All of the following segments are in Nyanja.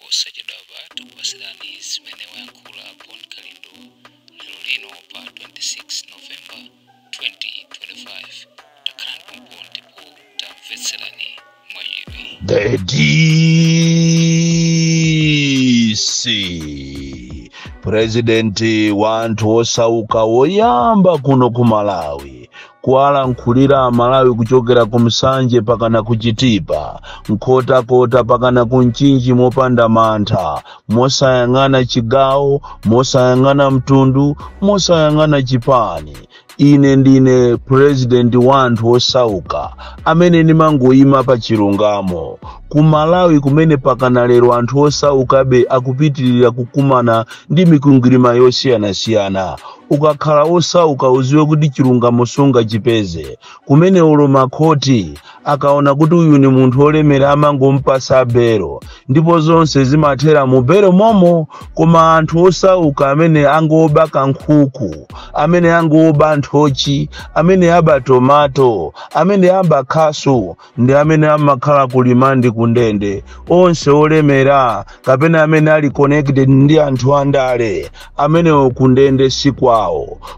Posachedwapa tikupasirani zimene wayankhula Bon Kalindo lero lino pa 26 November 2025. Takhalani pompo ndipo tamvetserani mwachidwi. The DC, President wa anthu osauka woyamba kuno ku Malawi kuwalankhulira Amalawi kuchokera ku Msanje pakana ku Chitipa, Nkhotakota pakana ku Mchinji, mopanda mantha, mosayang'ana chigawo, mosayang'ana mtundu, mosayang'ana chipani. Ine ndine president wa anthu osauka amene ndimangoyima pa chilungamo. Ku Malawi kumene pakana lero anthu osaukabe akupitirira kukumana ndi mikwingwirima yosiyanasiyana. Ukakhala osauka, uziwe kuti chilungamo sungachipeze. Kumene ulo makhoti akaona kuti uyu ni munthu olemera, amangompasa belo ndipo zonse zimathera mu belo momo. Koma anthu osauka amene angoba kankhuku, amene angoba nthochi, amene aba tomato, amene aba khasu, ndi amene amakhala ku remand, kundende. Onse olemera kapena amene ali connected ndi anthu andale, amenewo kundende si kwawo.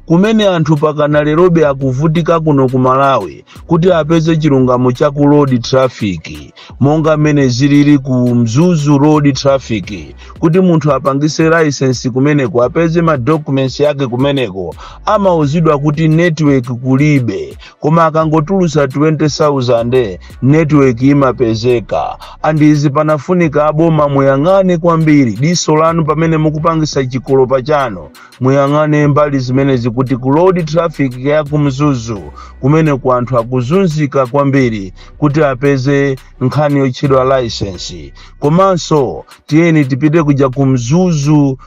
Kumene anthu pakana lerobe akuvutika kuno ku Malawi kuti apeze chilungamo cha ku road traffic, monga mmene zilili ku Mzuzu road traffic, kuti munthu apangise license kumeneko, apeze ma documents yake kumeneko, amauzidwa kuti network kulibe, koma akangotulusa 20,000 network imapezeka. And izi panafunika aboma muyang'ane kwambiri, diso lanu pamene mukupangisa chikolopa chanu, muyang'ane mbali zimenezi, kuti ku road traffic ya ku Mzuzu kumene ku anthu akuzunzika kwambiri kuti apeze nkhani yotchedwa license. Komanso tiyeni tipite kuja ku Mzuzu,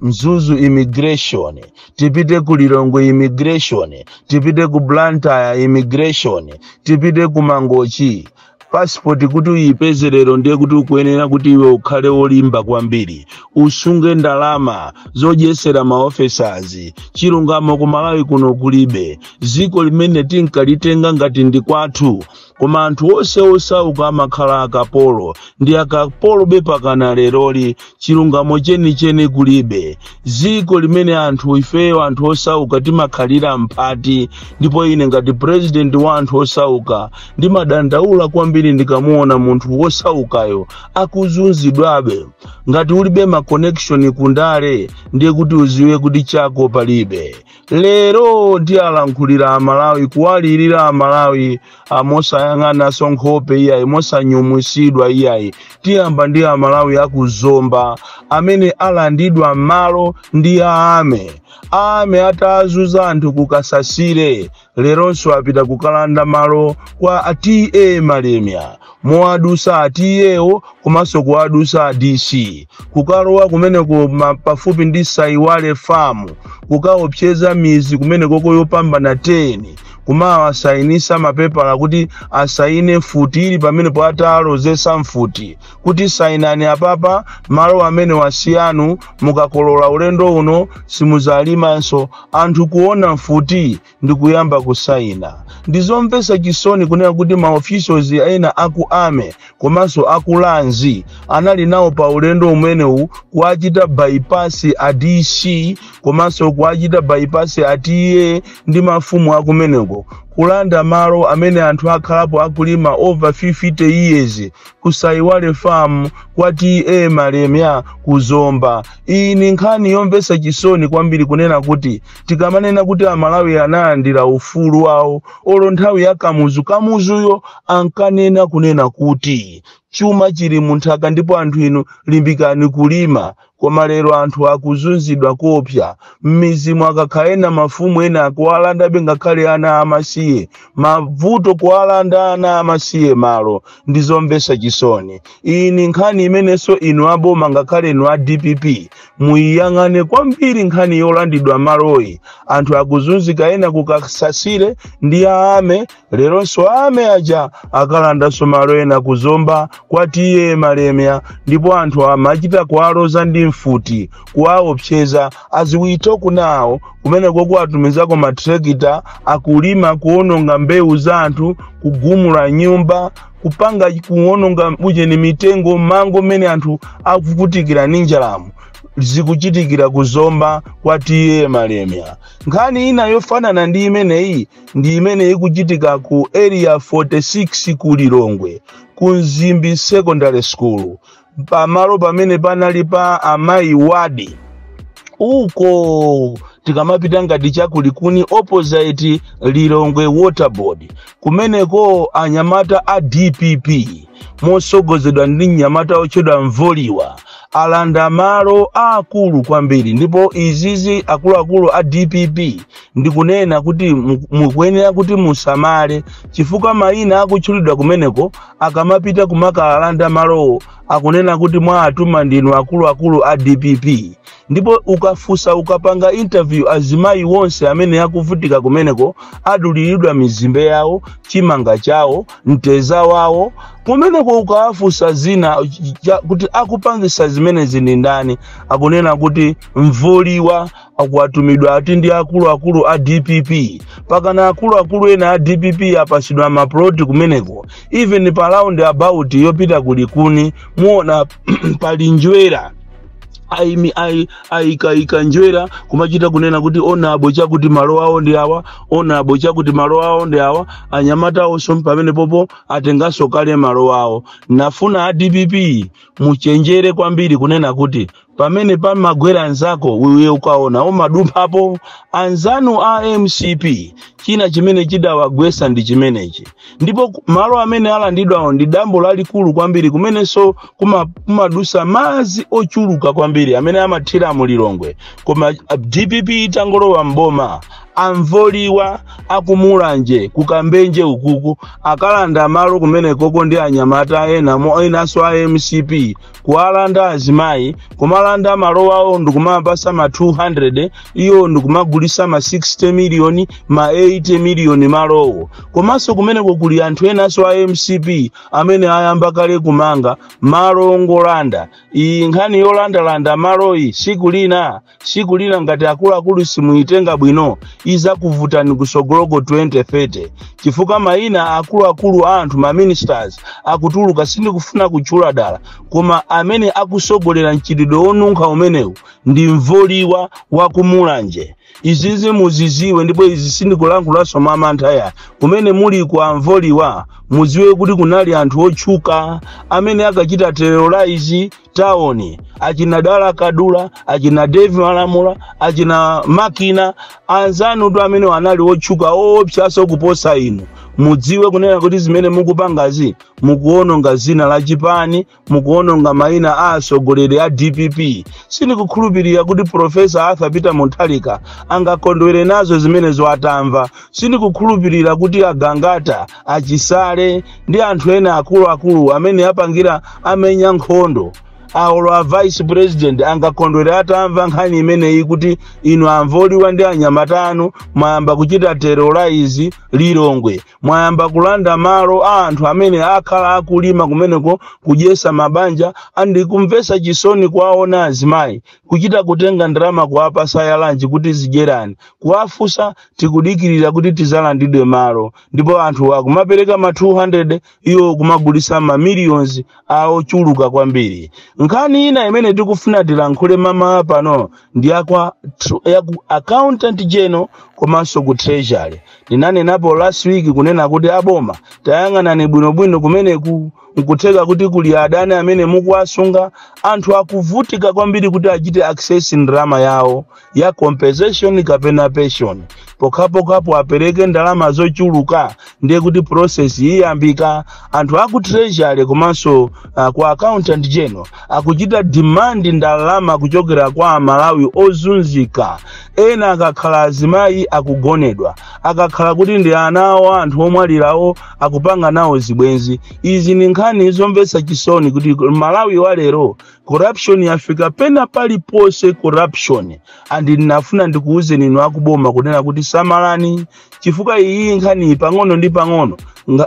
Mzuzu immigration, tipite ku Lilongwe immigration, tipite ku Blantyre immigration, tipite ku Mangochi. Passport kuti uyipeze lero, ndiye kuti ukuyenera kuti iwe ukhale wolimba kwambiri, usunge ndalama zodyesera ma officers. Chilungamo ku Malawi kuno kulibe. Ziko limene tinkalitenga ngati ndi kwathu, koma anthu onse osauka amakhala akapolo, ndi akapolo bepakana leroli. Chilungamo chenicheni kulibe. Ziko limene anthu ifeyo, anthu osauka, timakhalira mphati. Ndipo ine ngati president wa anthu osauka ndimadandaula kwambiri ndikamuona munthu wosaukayo akuzunzidwabe. Ngati ulibe ma connection kundale, ndiye kuti uziwe kuti chako palibe. Lero ndiyalankhulira Amalawi, kuwalirira Amalawi mosayang'ananso nkhope iyayi, mosanyumwisidwa iyayi. Tiyamba ndi Amalawi akuzomba amene alandidwa malo ndi aame. Aame atazuza anthu kukasasire, leronso apita kukalanda malo kwa T/A Malemia, mowadusa a T/Awo komanso kuwadusa a DC, kukalowa kumeneko pafupi ndi Saiwale Farm, kukaopseza mizi kumene koko yopambana 10, kumawasayinisa mapepala kuti asayine mfuti ili pamenepo, atalozesa mfuti kuti sayinani apapa, malo amene wasiyanu, mukakolola ulendo uno simuzalimanso. Anthu kuona mfuti ndi kuyamba kusayina. Ndizomvetsa chisoni kunena kuti ma officials ena aku army komanso aku lands anali nawo pa ulendo umenewu, kuachita bypass a DC komanso kuachita bypass a T/A ndi mafumu akumeneko, kulanda malo amene anthu akhalapo akulima over 50 years Kusaiwale Farm kwa T/A Malemia Kuzomba. Iyi ni nkhani yomvetsa chisoni kwambiri, kunena kuti tikamanena kuti Amalawi analandira ufulu wawo, olo nthawi ya Kamuzu, Kamuzuyo ankanena kunena kuti chuma chili munthaka ndipo anthu inu limbikani kulima. Koma lero anthu akuzunzidwa kopsa m'mizimu, akakhala ena mafumu ena akuwalandabe ngakhale ana amasiye, mavuto kuwalanda ana amasiye malo. Ndizomvetsa chisoni. Iyi ni nkhani imenenso inu aboma, ngakhale inu a DPP, muyiyang'ane kwambiri nkhani yolandidwa maloyi. Anthu akuzunzika ena kukasasire ndi aame. Leronso ame aja akalandanso malo ena Kuzomba kwa T/A Malemia, ndipo anthu amachita kuwaloza ndi mfuti kuwaopseza. As we talk now, kumeneko kuwatumizako matrekita akulima, kuononga mbewu za anthu, kugumula nyumba, kupanga kuononga ujeni mitengo, mango mmene anthu akuvutikira ndi njalamu. Zikuchitikira kuzomba kwa T/A Malemia. Nkhani ina yofanana ndi imeneyi ndi imene ikuchitika ku Area 46 ku Lilongwe, ku Mzimbi Secondary School, pamalo pamene panali pa amayi Wadi uko, tikamapita ngati chakulikuni, opposite Lilongwe Water Board. Kumeneko anyamata a DPP mosogozedwa ndi mnyamata otchedwa Mvoliwa alanda malo akulu kwambiri. Ndipo izizi, akuluakulu a DPP, ndikunena kuti mukuyenera kuti musamale, chifukwa mayina akutchulidwa kumeneko akamapita kumakalanda malowo akunena kuti mwatuma ndinu akuluakulu a DPP. Ndipo ukafusa, ukapanga interview azimayi wonse amene akuvutika kumeneko, aduliridwa mizimbe yawo, chimanga chawo, mteza wawo kumeneko, ukawafusa zina kuti akupangisa zimenezi ndi ndani, akunena kuti Mvoliwa akuwatumidwa ati ndi akuluakulu a DPP. Pakana akuluakulu ena a DPP apasidwa maploti kumeneko. Even pa round about yopita kulikuni muona pali njwera, aimi ayikayika njwera, kumachita kunena kuti onabo chakuti malo awo ndi awa, onabo chakuti malo awo ndi awa. Anyamata awonso pamene popo atenganso kale malo awo. Nafuna a DPP muchenjere kwambiri kunena kuti pamene pamagwera anzako iwe ukaona umadumphapo. Anzanu a MCP china chimene chidawagwesa ndi chimenechi. Ndipo malo amene alandidwawo ndi dambo lalikulu kwambiri, kumenenso kumadusa madzi ochuluka kwambiri amene amathira mu Lilongwe. Koma DPP itangolowa mboma, amvoliwa akumulanje kukambenje ukuku akalanda malo kumenekoko ndi anyamata ena enanso a MCP, kuwalanda azimayi, kumalanda malo awo ndikumapasa ma 200, iyo ndikumagulisa ma 60 miliyoni, ma 80 miliyoni malowo. Komanso kumeneko kuli anthu enanso a MCP amene ayamba kale kumanga malo ongolanda. Iyi nkhani yolandalanda maloyi, siku lina, siku lina, ngati akuluakulu simuyitenga bwino, izakuvutani kusogoloko 2030, chifukwa mayina akuluakulu a anthu, ma ministers, akutuluka. Sindikufuna kutchula dala, koma amene akusogolera mchitidwe wonunkha umenewu ndi Mvoliwa wakumulanje. Izizi muziziwe, ndipo izi sindikulankhulaso mwa mantha. Kumene muli kwa Mvoliwa, muziwe kuti kunali anthu otchuka amene akachita terrorize town, achina Dala Kadula, achina Dave Malamula, achina Makina, anzanu tu amene anali otchuka oopsaso kuposa inu. Mudziwe kunena kuti zimene mukupangazi, mukuononga zina la chipani, mukuononga mayina a atsogoleri a DPP. Sindikukhulupirira kuti Professor Arthur Peter Mutharika angakondwere nazo zimenezo atamva. Sindikukhulupirira kuti Agangata, Achisale ndi anthu ena akuluakulu amene apangira amenya nkhondo aolo a vice president angakondwere atamva nkhani imeneyi, kuti inu amvoliwa ndi anyamata anu mwayamba kuchita terrorize Lilongwe, mwayamba kulanda malo a anthu amene akhala akulima kumeneko kudyesa mabanja. Andikumvesa chisoni kuwaona azimayi kuchita kutenga ndalama kuwapasa ya lunch kuti zidyerani, kuwafusa, tikudikirira kuti tizalandidwe malo. Ndipo anthu akumapereka ma 200, iwo kumagulisa ma millions aochuluka kwambiri. Nkhani ina imene tikufuna tilankhule mama pano ndi yaku Accountant General komanso ku Treasury. Ndinanenapo last week kunena kuti aboma, tayang'anani bwinobwino kumeneku. Nkutheka kuti kuli adani amene mukuwasunga. Anthu akuvutika kwambiri kuti achite access ndalama yawo ya compensation kapena pension. Pokhapokhapo apereke ndalama zochuluka, ndiye kuti process iyambika. Anthu aku Treasury komanso ku Accountant General akuchita demand ndalama kuchokera kwa Amalawi ozunzika. Ena akakhala azimayi akugonedwa, akakhala kuti ndi ana awo anthu omwalirawo akupanga nawo zibwenzi. Izi ni nkhani zomvetsa chisoni kuti Malawi wa lero corruption yafika pena paliponse, corruption. And ndinafuna ndikuwuzeni inu akuboma kunena kuti samalani, chifukwa iyi nkhani pang'ono ndi pang'ono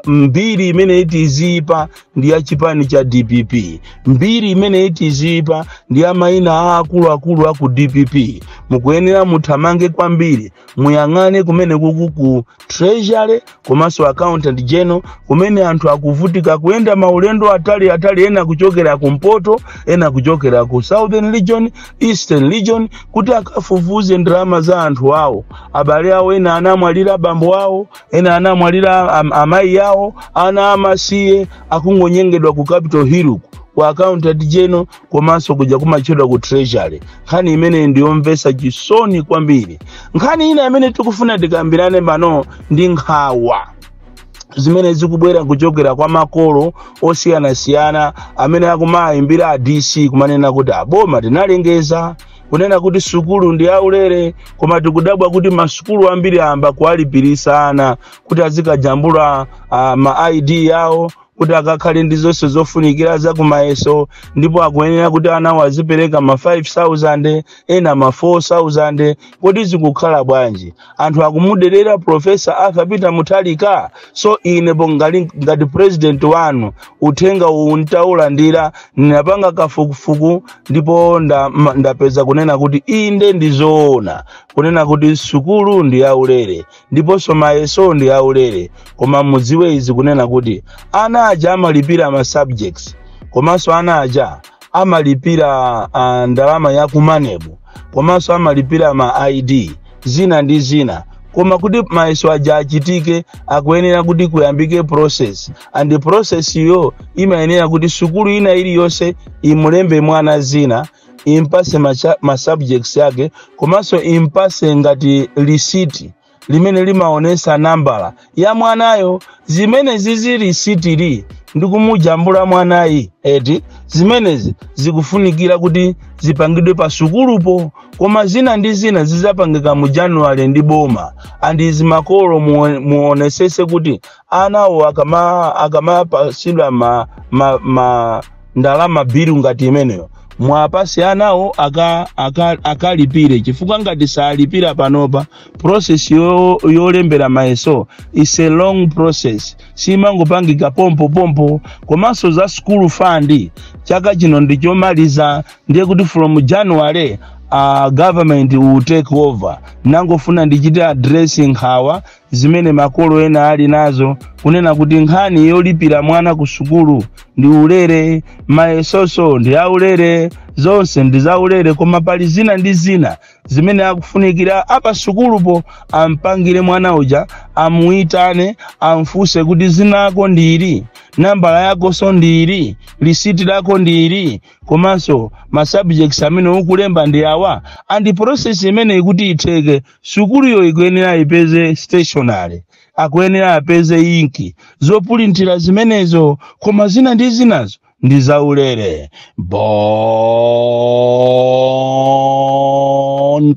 mbiri imene iti iziyipa ndi imene izaoneke. ndi ya chipani cha DPP. Mbiri imene itizipa ndi ya mayina a akuluakulu aku DPP. Mukuyenera muthamange kwambiri, muyang'ane kumene kuku ku Treasury komanso Accountant General, kumene anthu akuvutika kuyenda maulendo atali atali, ena kuchokera kumpoto, ena kuchokera ku Southern Region, Eastern Region, kuti akafufuze ndalama za anthu awo, abale awo. Ena anamwalira bambo awo, ena anamwalira amayi awo, ana amasiye akungonyengedwa ku Capitol Hill, ku Accountant General komanso kuja kumatchedwa ku Treasury. Nkhani imene ndiyomvetsa chisoni kwambiri. Nkhani ina imene tikufuna tikambirane pano ndi nkhawa zimene zikubwera kuchokera kwa makolo osiyanasiyana amene akumayimbira a DC kumanena kuti aboma tinalengeza kunena kuti sukulu ndi aulere, koma tikudabwa kuti masukulu ambiri amba kuwalipirisa ana kuti azikajambula ma ID yawo, kuti akakhale ndi zonse zofunikira za kumayeso, ndipo akuyenera kuti anawo azipereka ma 5000, ena ma 4000. Kodi zikukhala bwanji? Anthu akumuderera Professor Arthur Peter Mutharika. So ine ngati president wanu, uthenga uwu ntaulandira, ndinapanga kafukufuku ndipo ndapeza kunena kuti inde, ndizoona kunena kuti sukulu ndi yaulere ndiponso mayeso ndi yaulere. Koma mudziwe izi, kunena kuti ana aja amalipira ma subjects, komanso ana aja amalipira ndalama ya ku MANEB, komanso amalipira ma ID, zina ndi zina. Koma kuti mayeso aja achitike, akuyenera kuti kuyambike process, and process iyo imayenera kuti sukulu ina iliyonse imulembe mwana zina, impase ma subjects yake, komanso impase ngati lisiti limene limaonesa nambala ya mwanayo. Zimene zizi lisitili ndi kumujambula mwanayi eti, zimenezi zikufunikira kuti zipangidwe pa sukulupo, koma zina ndi zina zizapangika mu January ndi boma. And izi makolo muonesese kuti anawo akamapasidwa ma ndalama, bill ngati imeneyo, mwapasi anawo akalipire chifukwa ngati salipira panopa, process yolembera mayeso is a long process, simangopangika pompo pompo. Komanso za school fund, chaka chino ndichomaliza, ndiye kuti from January government will take over. Nangofuna ndichite address nkhawa zimene makolo ena ali nazo, kunena kuti nkhani yolipira mwana ku sukulu ndi ulere, mayesoso ndi aulere, zonse ndi zaulere, koma pali zina ndi zina zimene akufunikira apa sukulupo ampangire mwana uja, amuyitane, amfunse kuti zinako ndili, nambala yakonso ndili, lisiti lako ndili, komanso ma subjects amene ukulemba ndi awa. And process imene ikuti itheke, sukuluyo ikuyenera ipeze stationery, akuyenera apeze inki, zopulintira zimenezo, koma zina ndi zinazo ndi zaulere. Bon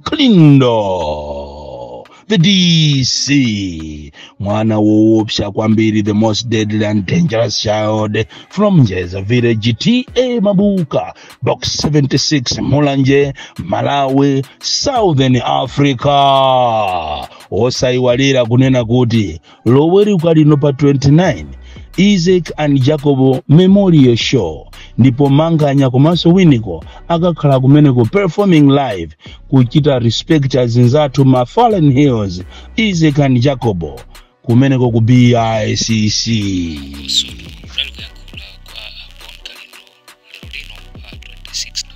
Kalindo, the DC, mwana woopsa kwambiri, the most deadly and dangerous child from Njeza Village, TA Mabuka, Box 76, Mulanje, Malawi, Southern Africa. Osayiwalira kunena kuti Loweruka lino pa 29, Isaac and Jacob Memorial Show, ndipo Manganya komanso Winiko akakhala kumeneko performing live, kuchita respect azinzathu ma fallen heroes Isaac and Jacob kumeneko ku BICC. Kusudu kunali kuyankhula kwa Bon Kalindo lero lino pa 26.